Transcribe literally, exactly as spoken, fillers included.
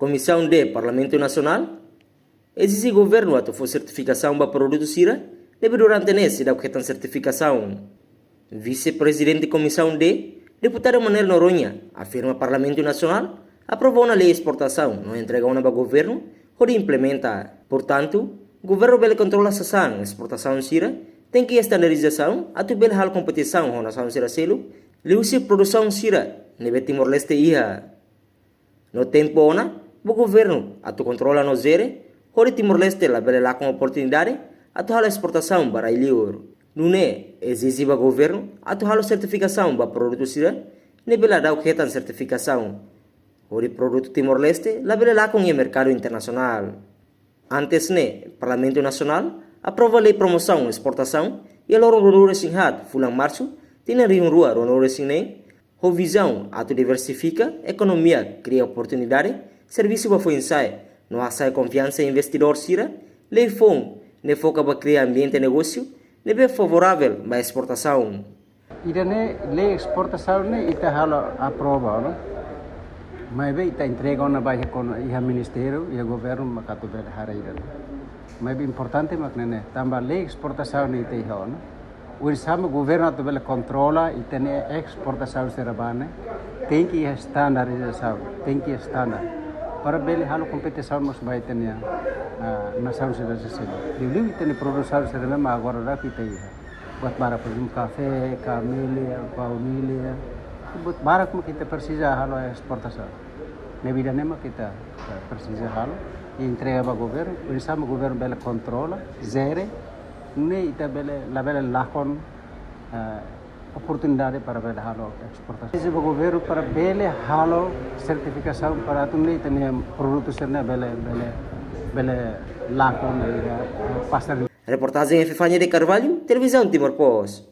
Komisaun D Parlamentu Nasionál ezije governu atu fó sertifikasaun ba produtu sira ne'ebé durante ne'e seidauk hetan sertifikasaun. Vise-Prezidente Komisaun D, Deputadu Manuel Noronha, afirma Parlamentu Nasionál aprova ona lei esportasaun no entrega ona ba governu hodi implementa. Portantu, governu bele kontrola sasán esportasaun sira, tenke estandarizasaun atu bele halo kompetisaun ho nasaun sira seluk liuhusi produsaun sira ne'ebé Timor-Leste iha. No tempu ona, ba governu atu kontrola no jere hodi Timor-Leste labele lakon oportunidade atu halo esportasaun ba rai-liur. Nune'e ezije ba governu atu halo sertifikasaun ba produtu sira ne'ebé ladauk hetan sertifikasaun, hodi produtu Timor-Leste labele lakon iha merkadu internasionál. Antes ne'e, Parlamentu Nasionál aprova lei promosaun esportasaun iha loron ruanulu-resin-haat fulan Marsu tinan rihun rua ruanulu-resin-neen, ho vizaun atu diversifika ekonomia, kria oportunidade servisu ba foin-sa'e no hasa'e konfiansa investidór sira. Lei foun ne'e foka ba kria ambiente negósiu ne'ebé favoravel ba esportasaun. Ida-ne'e lei esportasaun ne'e ita halo aprova, no? Maibé ita entrega ona ba iha kon-, iha ministériu, iha governu, mak atu bele haree ida-ne'e. Maibé importante mak ne'e, tanba lei esportasaun ne'e ita iha ona. Oinsá mak governu atu bele kontrola ita-nia esportasaun sira ba ne'e, tenke iha estandarizasaun, tenke iha standar. Para bele halo kompetisaun mós ba ita-nia, ah, nasaun sira seluk. Liuliu ita-nia produsaun sira ne'ebé agora daudaun ita iha. Buat barak, por ezemplu, kafé, kamele, baunilha. Buat barak mak ita presiza halo esportasaun. Ne'ebé ida-ne'e mak ita, eh, presiza halo, i entrega ba governu, oinsá mak governu bele kontrola, jere, nune'e ita bele, labele lakon, eh, oportunidade para bele halo esportasaun. Ezije ba governu para bele halo sertifikasaun para atu nune'e ita-nia produtu sira-ne'e bele, bele, bele lakon iha pasar. Reportajen Epifania de Carvalho, Televizaun Timor Post.